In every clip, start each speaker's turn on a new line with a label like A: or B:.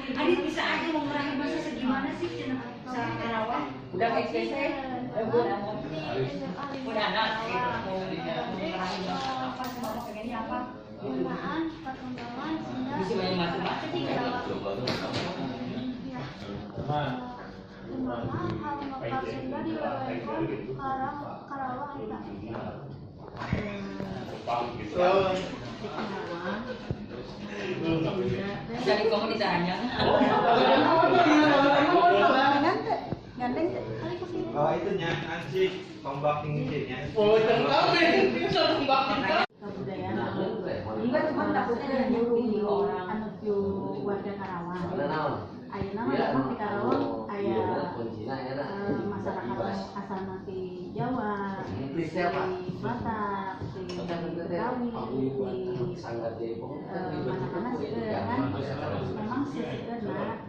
A: Adit bisa aja mau ngerahin masa segimana sih cenah sa Karawang.
B: Udah kayak SPC, udah anak gitu mau ngerahin
A: apa sama pengennya apa?
C: Penggunaan perkembangan Sunda
B: Bisa banyak macam-macam.
C: di Karawang. Ya. Kumaha hal mekar Sunda di wewengkon Karawang eta?
D: Di Karawang
B: Jadi kamu ditanya.
D: Gandeng teh.
E: Oh itu nya anci tombak tinggi nya.
F: Oh, tombak
D: Kebudayaan
A: Enggak, cuma takutnya dia nyuruh orang.
D: Anu ku warga Karawang. Ayeuna mah memang di Karawang aya masyarakat asalna ti Jawa, di Batak, di Betawi, di mana-mana seueur kan. Memang seseueurna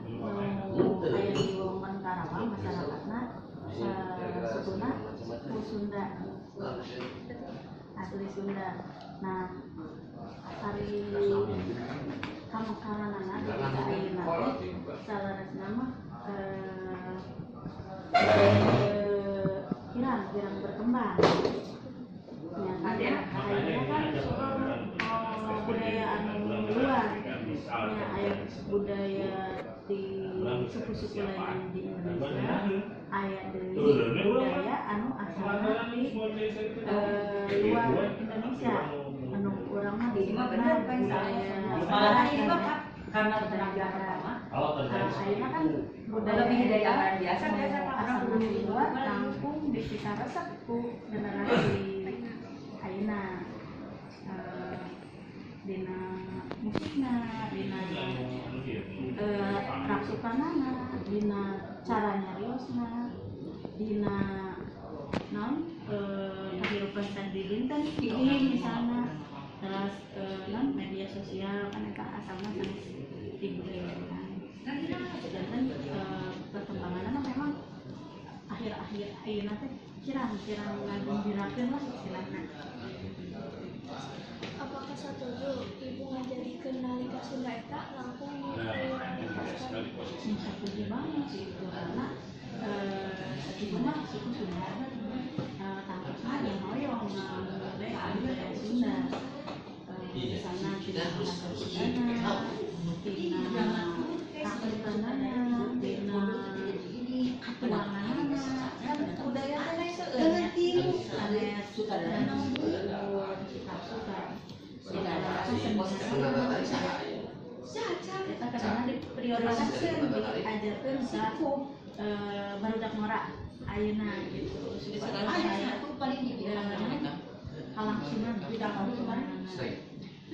D: nu aya di wewengkon Karawang masyarakatna sukuna ku Sunda, asli Sunda. Nah, ari kamekaranana di kita ayeuna teh saleresna mah kirang kirang berkembang. Ya, karena ayeuna kan seueur budaya anu luar. Ya, aya budaya di suku-suku lain di Indonesia, aya deui budaya anu asalna di luar Indonesia. Anu urang mah di
A: Ini mah bener kan
D: budaya
A: Malah ini mah
D: Barat,
A: Kak, karena penampilan pertama
D: Nah, ayeuna kan budaya
A: lebih dari
D: eta
A: anggaran biasa biasa Pak orang
D: asalna
A: kudu
D: di luar langkung dipikaresep ku generasi ayeuna. Dina musikna, dina raksukanana, dina cara nyariosna, dina naon kehidupan sadidinten ini misalnya, terus naon media sosial kan eta asalna sanes di budaya urang. Sedangkan perkembanganna memang akhir-akhir ayeuna teh kirang kirang ngagembirakeun lah istilahna.
C: Apakah satuju ibu ngajarikeun nalika Sunda eta langkung diprioritaskan?
D: Satuju banget sih itu, karena ibu mah suku Sunda, tangkapna yang hoyong ngabudayaan budaya Sunda. Misalnya tina bahasa Sundana, tina raksukanana, tina katuanganana, kan budaya teh seueur nya. Sanes raksukan, kesenianana, eta kadang diprioritaskeun, diajarkeun ka barudak ngora ayeuna gitu. Supaya aya kalangsungan kalangsungan.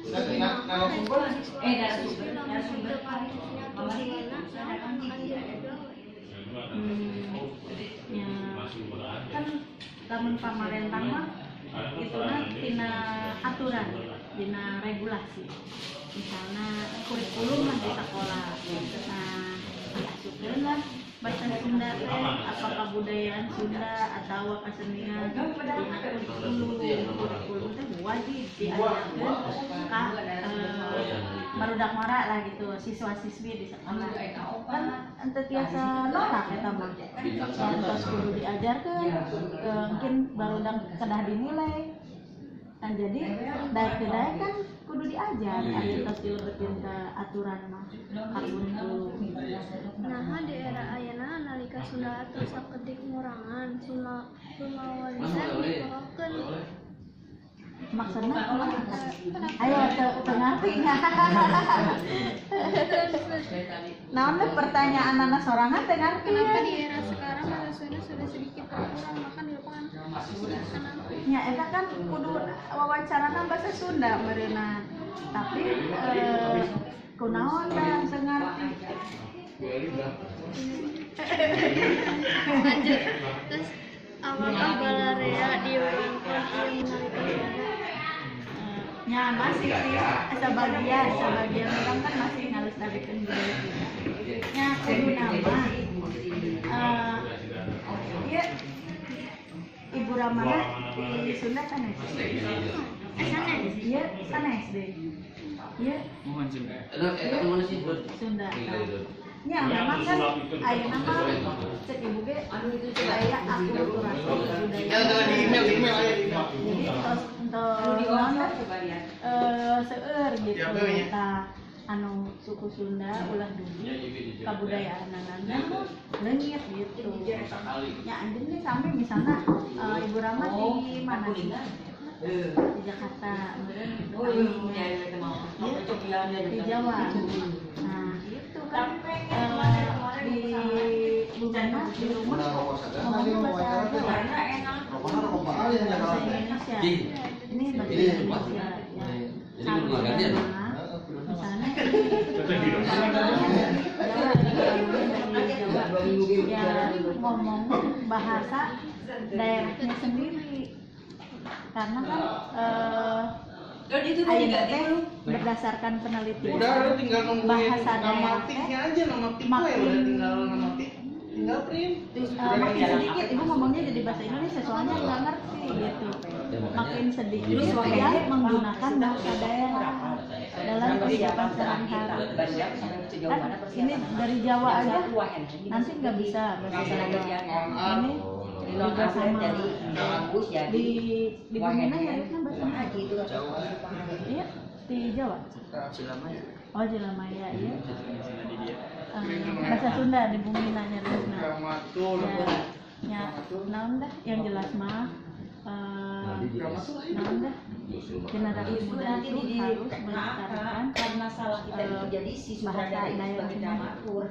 E: Narasumber
A: Narasumber narasumber
D: Ya, kan lamun pamarentah mah ituna tina aturan, dina regulasi. Misalnya kurikulum lah di sekolah. Nah, diasupkeun lah bahasa Sunda teh, apa kebudayaan Sunda atau kesenian dina kurikulum. Kurikulum teh wajib diajarkeun ka barudak ngora lah gitu, siswa-siswi di sekolah. Kan henteu tiasa nolak eta mah. Tos kudu diajarkeun, mungkin barudak kedah dinilai. Nah, jadi daek teu daek kan kudu diajar, ari tos dilebetin ke aturan mah, ka kurikulum.
C: Naha di era ayeuna nalika Sunda atos sakedik ngurangan Sunda warisan dipohokeun?
D: Maksudna kumaha? Ayo teu teu ngarti. Naon teh pertanyaanana sorangan teu ngarti.
C: Kenapa di era sekarang bahasa Sunda sudah sedikit berkurang, bahkan dilupakan? Kenapa?
D: Nya eta kan kudu wawancarana bahasa Sunda meureunna. Tapi kunaon da teu ngarti?
C: Lanjut. Terus apakah balarea di wewengkon ieu nalika Sunda?
D: Ya masih sih, sebagian sebagian orang kan masih ngalestarikeun budaya kita. Nya kudu nama ieu Ibu Ramana di Sunda sanes?
C: Sanes.
D: Iya, sanes deh. Iya.
F: Mohon Sunda.
G: Mana sih?
D: Sunda. Ya, memang kan ayeuna mah cek ibu ge aya akulturasi budaya.
H: Di email, di email aya di email.
D: Jadi tos coba lihat. Seueur gitu. Tah anu suku Sunda ulah dulu kabudayaanana leungit gitu. Ya anjeun ge sami misalna Ibu Rama di mana sih? Di Jakarta, di Jawa. Nah, itu kan di Bumena di rumah ngomongnya bahasa Jawa, bahasa Indonesia. Ini bahasa Indonesia. Misalnya ya ngomong bahasa daerahnya sendiri. Karena kan ayeuna teh berdasarkan penelitian
H: udah tinggal nungguin
D: bahasa
H: nama tiknya aja, nama tik ya udah tinggal nama tik, tinggal print.
D: Makin sedikit ibu ngomongnya jadi bahasa Indonesia soalnya nggak ngerti gitu. Makin sedikit yang menggunakan bahasa daerah dalam kehidupan sehari-hari. Kan ini dari Jawa aja nanti nggak bisa bahasa Jawa. Ini juga sama di Bumina ya bahasa Jawa. Iya, di Jawa. Oh, Cilamaya iya. Bahasa Sunda di Bumina nya. Ya, naon dah yang jelas mah naon dah generasi muda itu harus melestarikan
A: karena salah kita itu jadi si
D: bahasa
A: sutradara itu sebagai dramatur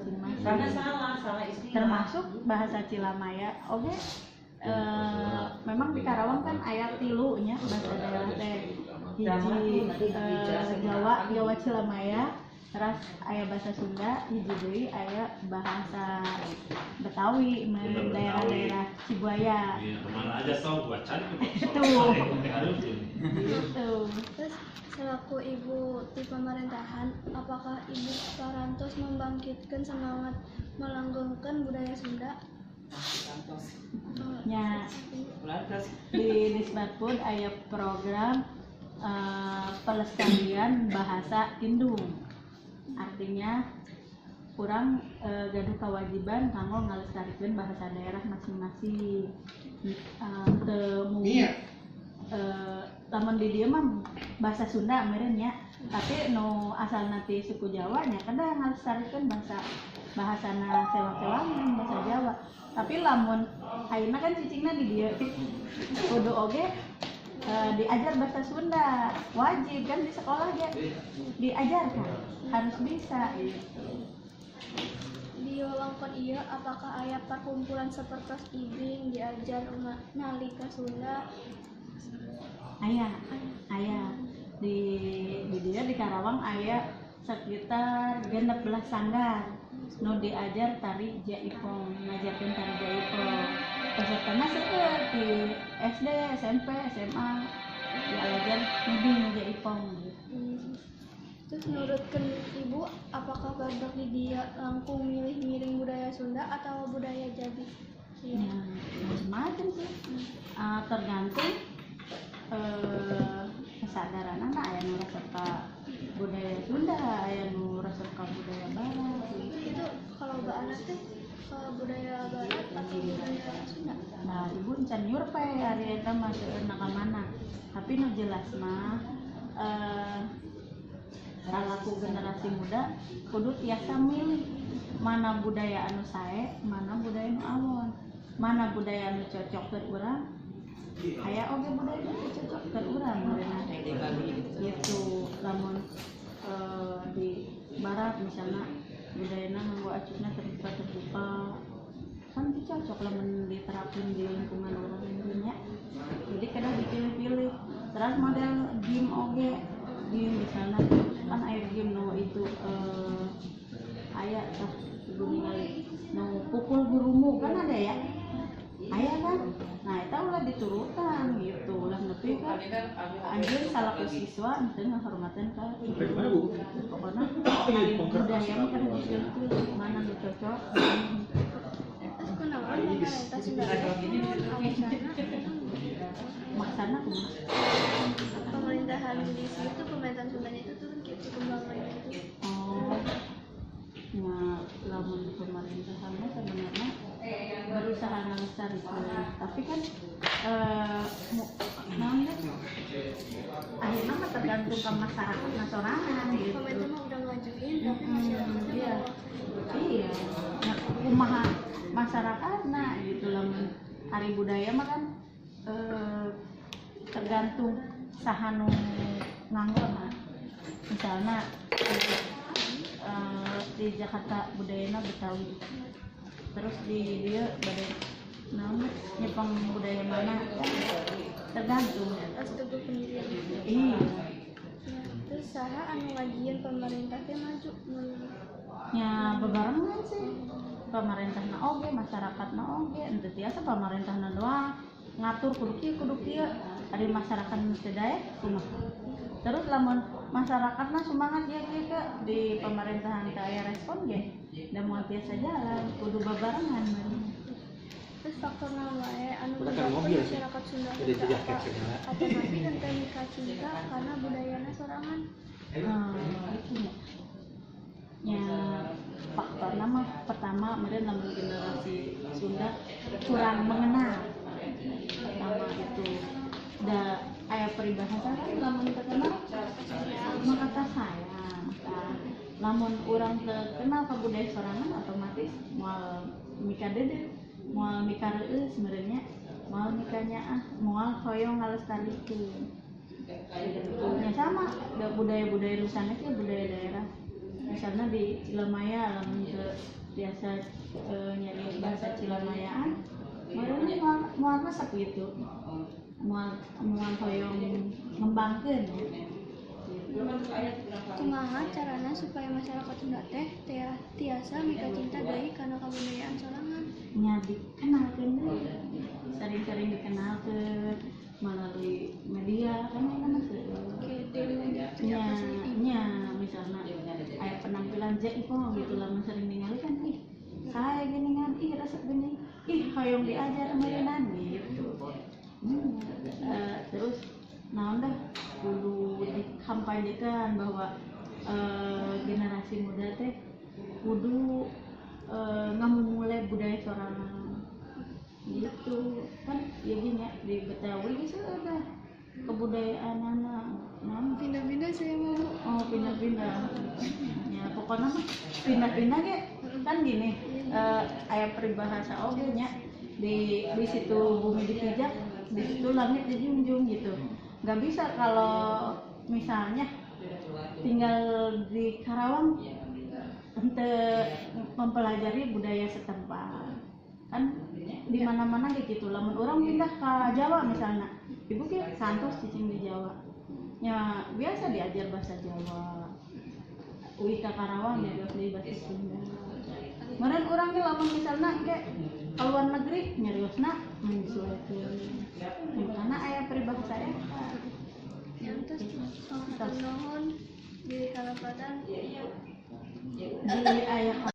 A: karena salah istilah
D: termasuk bahasa Cilamaya. Oke, memang di Karawang kan aya tilu nya bahasa daerah teh hiji Jawa, Jawa Cilamaya, terus aya bahasa Sunda, hiji deui aya bahasa Betawi, daerah-daerah Cibuaya.
I: Iya, kemana aja tau gua cari
D: itu. Gitu.
C: Terus selaku ibu di pemerintahan, apakah ibu parantos membangkitkan semangat melanggengkan budaya Sunda?
D: Ya, di Disbatpun aya program pelestarian bahasa indung. Artinya kurang gaduh kewajiban kanggo ngalestarikeun bahasa daerah masing-masing. Teu mungkin lamun di dieu mah bahasa Sunda meureun nya, tapi nu asalna ti suku Jawa nya kedah ngalestarikeun bahasana sewang-sewangan bahasa Jawa. Tapi lamun ayeuna kan cicingna di dieu kudu oge diajar bahasa Sunda, wajib kan di sekolah ge diajarkan, harus bisa gitu.
C: Di wewengkon ieu apakah aya perkumpulan sapertos ibing diajar nalika Sunda?
D: Aya, aya di dieu di Karawang aya sekitar 16 sanggar nu diajar tari jaipong, ngajarkeun tari jaipong. Pesertana seueur di SD, SMP, SMA diajar ngibing jaipong gitu.
C: Terus menurutkan ibu, apakah badak di dia langkung milih ngiring budaya Sunda atau budaya Jabi?
D: Ya, macam-macam sih. Tergantung kesadaran anak, aya nu resep ka budaya Sunda, aya nu resep ka budaya Barat.
C: Itu kalau anak teh ke budaya Barat atau budaya Sunda?
D: Nah, ibu encan nyurpe ari eta mah seueurna ka mana. Tapi nu jelas mah salaku generasi muda kudu tiasa milih mana budaya anu sae, mana budaya anu awon, mana budaya anu cocok keur urang, aya oge budaya anu cocok keur urang meureunna. Gitu, lamun di barat misalnya budayana nganggo acukna terbuka-terbuka kan teu cocok lamun diterapin di lingkungan urang nya. Jadi kadang dipilih-pilih. Terus model gym oge, gym misalnya kan air gym no itu aya tah ibu ningali no pukul gurumu kan ada ya, aya kan. Nah eta ulah diturutan gitu, ulah nepi ka anjeun salaku siswa henteu ngahormatan ka guru. Pokona budaya mah kan dipilih-pilih mana nu cocok.
C: Terus kunaon pemerintah Sunda turun awasana?
D: Maksana kumaha?
C: Pemerintahan di situ, pemerintahan Sundanya itu turun gitu. dikembangkan gitu.
D: Oh, nah, lamun pemerintahan mah sebenarnya berusaha ngelestarikan, tapi kan naon teh, akhirnya mah tergantung ke masyarakat sorangan gitu.
C: Pemerintah mah udah ngajuin, tapi masyarakatnya mau.
D: Iya, nah, kumaha masyarakat nah gitu. Lamun hari budaya mah kan tergantung saha nu nganggona. Misalnya di Jakarta budayana Betawi, terus di dia budaya naon, nyepeng budaya mana kan tergantung.
C: Harus teguh pendirian.
D: Iya.
C: Nah, terus saha anu ngajieun pemerintah teh maju mun
D: nya bebarengan sih, pemerintah na oge, masyarakat na oge. Henteu tiasa pemerintah na doang ngatur kudu kieu kudu kieu, ari masyarakat nu teu daek kumaha? Terus lamun masyarakatna semangat ya kieu ke di pemerintahan teu aya respon ge da moal tiasa jalan, kudu babarengan meureun.
C: Terus faktor naon wae anu
H: Udah kan
C: menyebabkan
H: mobil sih.
C: masyarakat Sunda
H: Udah
C: teu
H: jaket
C: apa
H: segala.
C: atau masih henteu mika cinta kana budayana sorangan?
D: Nah, itu nya. Ya, faktorna mah pertama meureun lamun generasi Sunda kurang mengenal. Pertama itu da aya peribahasa kan, lamun teu kenal maka tak sayang. Tah, lamun urang teu kenal ka budaya sorangan, otomatis moal mikadeudeuh, moal mikareueus meureun nya, moal mikanyaah, moal hoyong ngalestarikeun. Ya sama da budaya-budaya nu sanes ya, budaya daerah, misalnya di Cilamaya lamun teu biasa nyari bahasa Cilamayaan meureun moal moal resep gitu, moal moal hoyong ngembangkeun ya gitu.
C: Kumaha carana supaya masyarakat Sunda teh tiasa mika cinta deui kana kabudayaan sorangan?
D: Nya, dikenalkeun deui, sering-sering dikenalkeun melalui media kan ini mah seueur.
C: Kayak demo gitu
D: nya
C: apa sih?
D: Nya, misalnya aya penampilan Jaipong gitu, lamun sering ningali kan, ih saya gini kan, ih resep gini, ih hoyong diajar meureunan gitu. Terus naon dah, kudu dikampanyekan bahwa generasi muda teh kudu ngamumule budaya sorangan gitu kan. Ya gini ya, di Betawi geus ada kebudayaan anak naon.
C: Pindah-pindah saya mau.
D: Oh, pindah-pindah ya, pokoknya mah pindah-pindah ge kan gini, aya peribahasa oge nya, di situ bumi dipijak, di situ langit dijunjung gitu. Nggak bisa kalau misalnya tinggal di Karawang untuk mempelajari budaya setempat kan. Di mana-mana kayak gitu. Lamun orang pindah ke Jawa misalnya, ibu ke santos cicing di Jawa ya biasa diajar bahasa Jawa, uih ka Karawang ya di bahasa Sunda. Meureun urang ge lamun misalnya ke keluar negeri nyariosna menyesuaikan, karena aya peribahasa eta.
C: Yang terus hatur nuhun di kalepatan.
D: Di aya.